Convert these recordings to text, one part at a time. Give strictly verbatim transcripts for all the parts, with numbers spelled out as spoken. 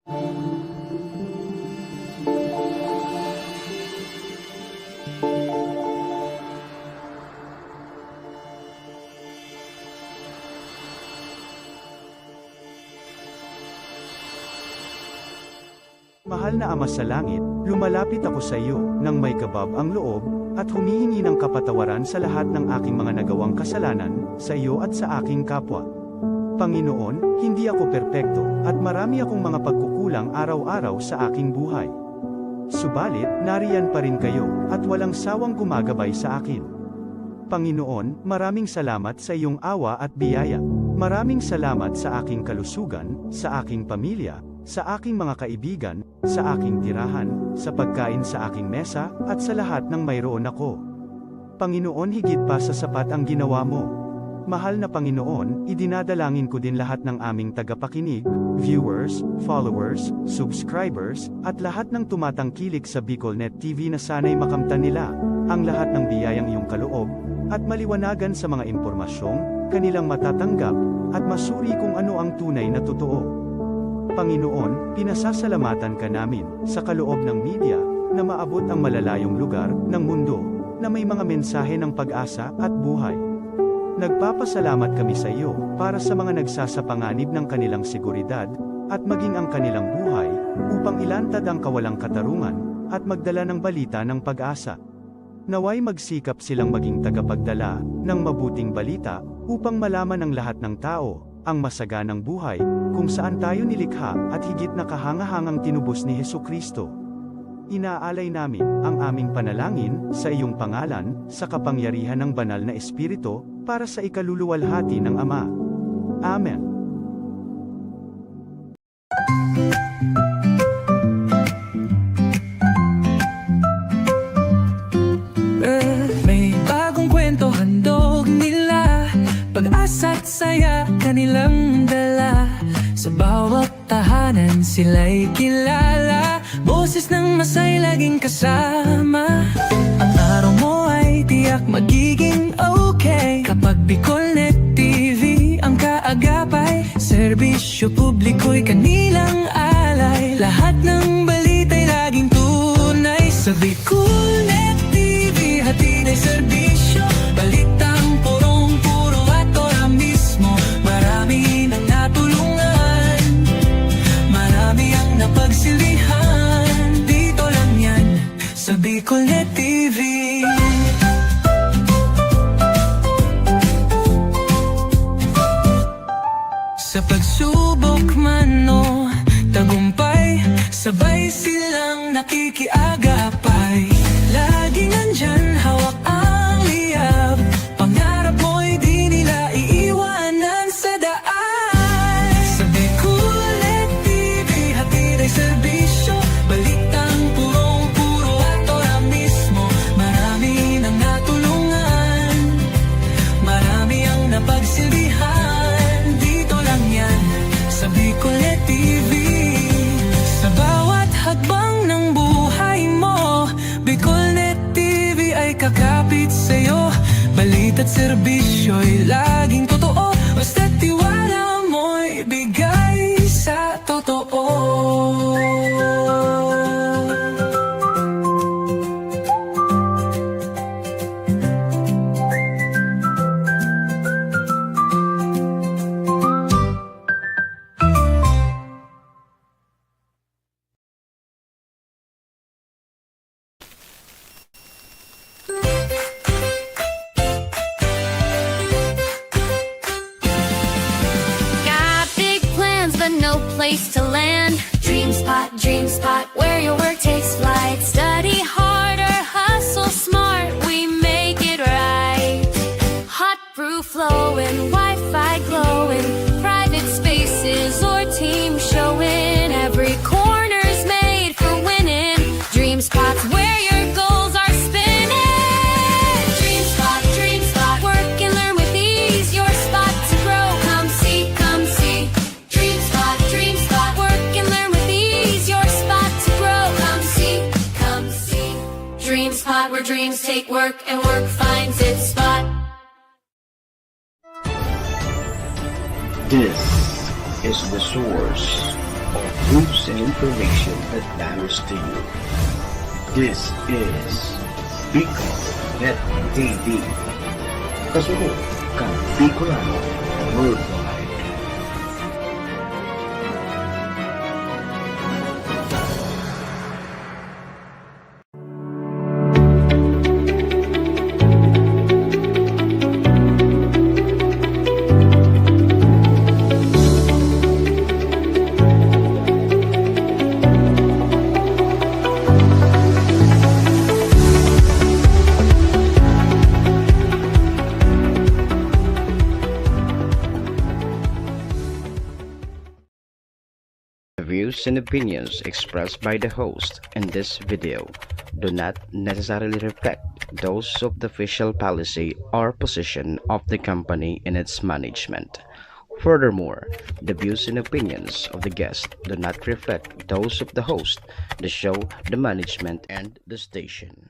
Mahal na Ama sa Langit, lumalapit ako sa iyo nang may kabab ang loob, at humihingi ng kapatawaran sa lahat ng aking mga nagawang kasalanan, sa iyo at sa aking kapwa. Panginoon, hindi ako perpekto, at marami akong mga pagkukulang araw-araw sa aking buhay. Subalit, nariyan pa rin kayo, at walang sawang gumagabay sa akin. Panginoon, maraming salamat sa iyong awa at biyaya. Maraming salamat sa aking kalusugan, sa aking pamilya, sa aking mga kaibigan, sa aking tirahan, sa pagkain sa aking mesa, at sa lahat ng mayroon ako. Panginoon, higit pa sa sapat ang ginawa mo. Mahal na Panginoon, idinadalangin ko din lahat ng aming tagapakinig, viewers, followers, subscribers, at lahat ng tumatangkilik sa BicolNet T V na sana'y makamtan nila ang lahat ng biyayang iyong kaloob at maliwanagan sa mga impormasyong kanilang matatanggap at masuri kung ano ang tunay na totoo. Panginoon, pinasasalamatan ka namin sa kaloob ng media na maabot ang malalayong lugar ng mundo na may mga mensahe ng pag-asa at buhay. Nagpapasalamat kami sa iyo para sa mga nagsasapanganib ng kanilang seguridad at maging ang kanilang buhay upang ilantad ang kawalang katarungan at magdala ng balita ng pag-asa. Naway magsikap silang maging tagapagdala ng mabuting balita upang malaman ng lahat ng tao ang masaganang buhay kung saan tayo nilikha at higit na kahangahangang tinubos ni Jesu-Cristo. Inaalay namin ang aming panalangin sa iyong pangalan, sa kapangyarihan ng Banal na Espiritu, para sa ikaluluwalhati ng Ama. Amen. Eh, may bagong kwento handog nila, pag-asa't saya kanilang dala. Sa bawat tahanan sila'y kilala, boses ng masay laging kasama. Ang araw mo ay tiyak magiging okay kapag BicolNet T V ang kaagapay. Serbisyo publiko'y kanilang alay, lahat ng balita'y laging tunay. Sa BicolNet T V, hatid ay serbisyo, balitang purong-puro at ora mismo. Marami nang natulungan, marami ang napagsilbihan. Dito lang yan, sa BicolNet T V. Sa pagsubok man o tagumpay, sabay silang nakikiagapay. Laging nandyan, hawak ang liyab, pangarap mo'y di nila iiwanan sa daan. Sa BicolNet T V, hatid ay serbisyo, balitang purong-puro at ora mismo. Marami nang natulungan, marami ang napagsilbihan. Dito lang yan, sa BicolNet T V. Sa bawat hakbang ng buhay mo, BicolNet T V ay kakapit sa'yo. Balita't serbisyo'y laging totoo, basta't tiwala mo'y bigay sa totoo. Got big plans, but no place to land. DreamSpot, DreamSpot, where your work takes flight. Study harder, hustle smart, we make it right. Hot brew flowing, Wi-Fi glowing, private spaces or team showing. Every corner's made for winning. DreamSpot's where your goals are spinning. DreamSpot, DreamSpot, work and learn with ease. Your spot to grow. Come see, come see. DreamSpot, DreamSpot, work and learn with ease. Your spot to grow. Come see, come see. DreamSpot, where dreams take work and work finds its spot. This is The Source. News and information that matters to you. This is Bicol Net T V. Kasunod kan Bicolano Worldwide. The views and opinions expressed by the host in this video do not necessarily reflect those of the official policy or position of the company in its management. Furthermore, the views and opinions of the guest do not reflect those of the host, the show, the management, and the station.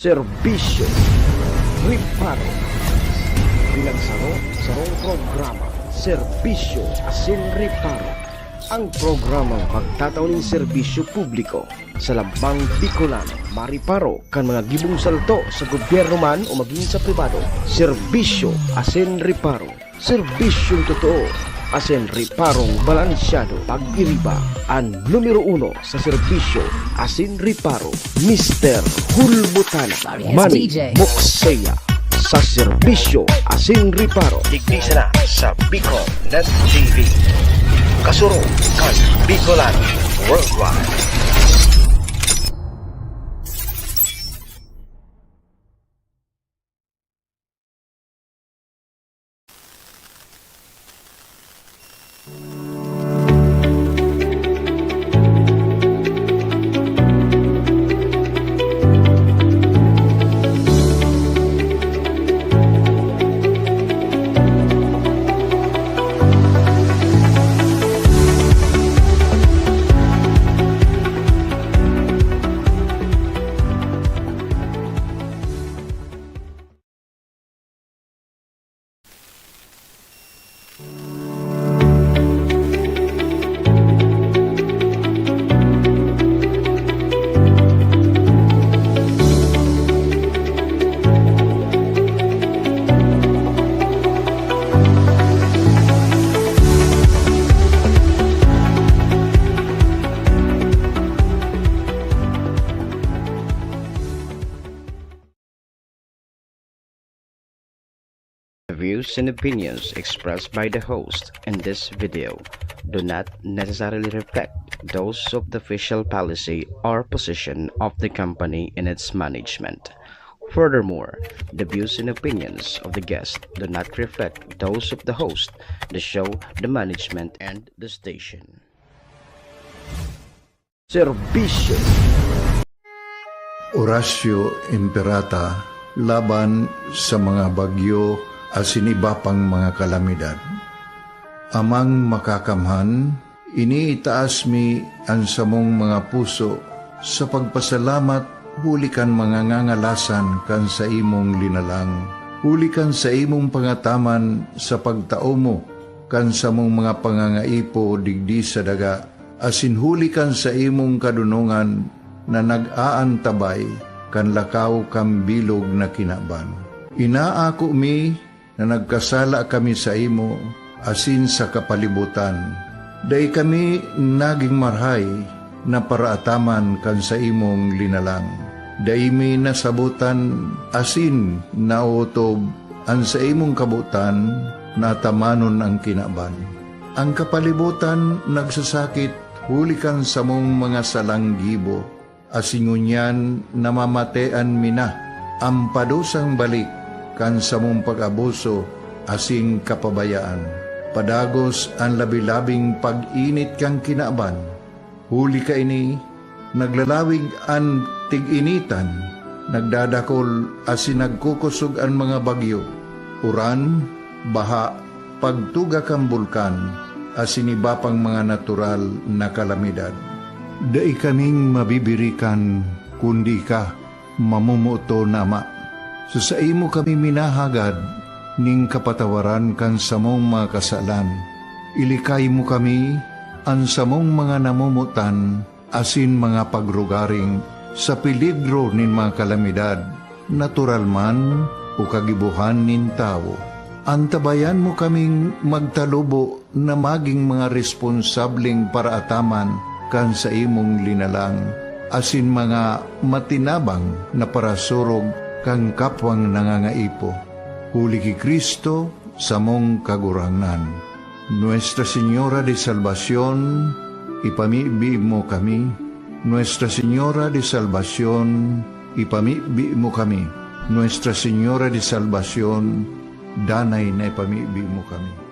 Serbisyo Reparo. Pinagsaro-sarong programa, Serbisyo asin Reparo. Ang programang magtatao nin serbisyo publiko sa lambang Bicolano, mareparo kan mga gibong salto sa gobyerno man o magin sa pribado. Serbisyo asin Reparo. Serbisyong totoo asin reparong balansyado. Pag-iriba an numero uno sa serbisyo asin reparo, Mister Hulbutana. Manny Mokseya sa serbisyo asin reparo. Digdi sana sa Bicol Net T V. Kasurog kan Bicolano Worldwide. The views and opinions expressed by the host in this video do not necessarily reflect those of the official policy or position of the company in its management. Furthermore, the views and opinions of the guest do not reflect those of the host, the show, the management, and the station. Serbisyo. Horacio Imperata laban sa mga bagyo asin iba pang mga kalamidad. Amang Makakamhan, iniitaas mi an samong mga puso sa pagpasalamat huli kan mga ngangalasan kan saimong linalang, huli kan saimong pangataman sa pagtao mo kan samong mga pangangaipo digdi sa daga, asin huli kan saimong kadonongan na nag-aantabay kan lakaw kan bilog na kinaban. Inaako mi na nagkasala kami saimo asin sa kapalibotan. Dai kami nagin marahay na paraataman kan saimong linalang. Dai mi nasabotan asin naotob an saimong kabotan na atamanon an kinaban. An kapalibotan nagsasakit huli kan samong mga salang gibo, asin ngunyan namamatean mi na an padusang balik kan samong pag-abuso asin kapabayaan. Padagos an labi-labing pag-init kan kinaban. Huli kaini, naglalawig an tig-initan, nagdadakol asin nagkukosog an mga bagyo, uran, baha, pagtuga kan bulkan, asin iba pang mga natural na kalamidad. Dai kaming mabibirikan kundi ika, mamomoton na Ama. Sa saimo kami minahagad nin kapatawaran kan samong mga kasalan, Ilikay mo kami, an samong mga namomotan, asin mga pagrugaring sa peligro nin mga kalamidad, natural man o kagibohan nin tawo. Antabayan mo kaming magtalubo na magin mga responsableng paraataman kan saimong linalang, asin mga matinabang na parasurog kan kapwang nangangaipo. Huli ki Cristo, samong Kagurangnan. Nuestra Señora de Salvacion, ipamibi mo kami. Nuestra Señora de Salvacion, ipamibi mo kami. Nuestra Señora de Salvacion, danay na ipamibi mo kami.